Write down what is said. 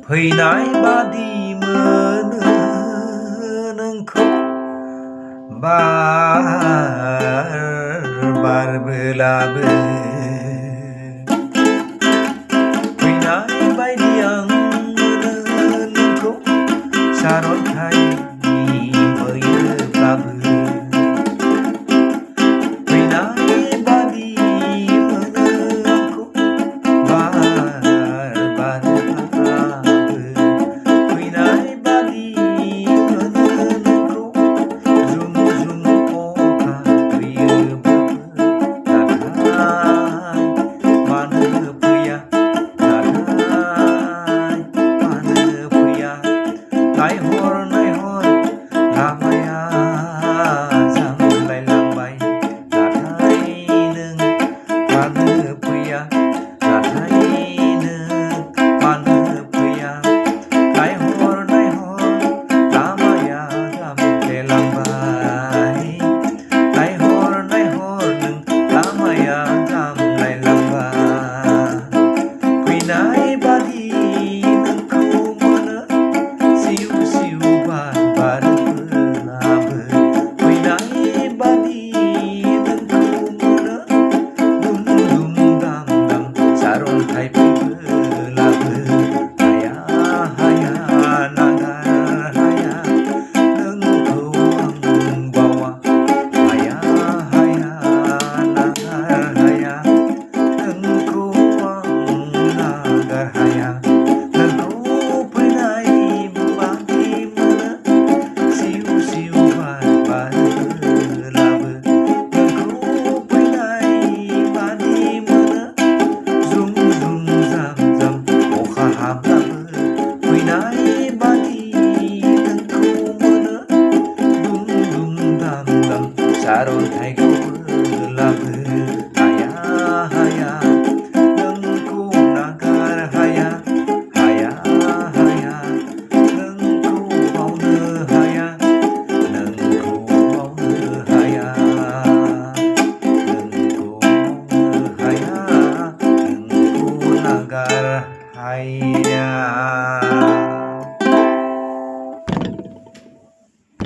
फैनाय बादि मोनो नोंखौ बार बारबोलाबो फैनाय बायदि आं मोनो नोंखौ सारन्थाइ फैयोब्लाबो फैनाय बादि मोनो आंखौ बार बारब्लाबो फैनाय बादि मोनो नोंखौ जुम जुम अखा फैयोब्लाबो नाथाय मानो फैया नाथाय मानो फैया नायहर नायहर लामाया जामलायलांबाय नाथाय नों मानो फैया नाथाय नों मानो फैया नायहर नायहर लामाया जामलायलांबाय नायहर नायहर नों लामाया जामलायलांबाय फैनाय बादि नोंखौ मोनो सिउ सिउ बार बारबोलाबो फैनाय बादि नोंखौ मोनो दुम दुम दाम दाम सारन्थाइ फैबोलाबो हाया हाया नागार हाया नोंखौ आं बावा हाया हाया नागार हाया नोंखौ आं नागार हाया नोंखौ फैनाय बादि मोनो सिउ सिउ बार बारबोलाबो नोंखौ फैनाय बादि मोनो जुम जुम जाम जाम अखा हाब्लाबो फैनाय बादि नोंखौ मोनो दुम दुम दाम दाम सारन्थाइ गावबोलाबो हाया हाया नोंखौ नागार हाया हाया हाया नोंखौ बावनो हाया नोंखौ बावनो हाया नोंखौ बावनो हाया नोंखौ नागार हाया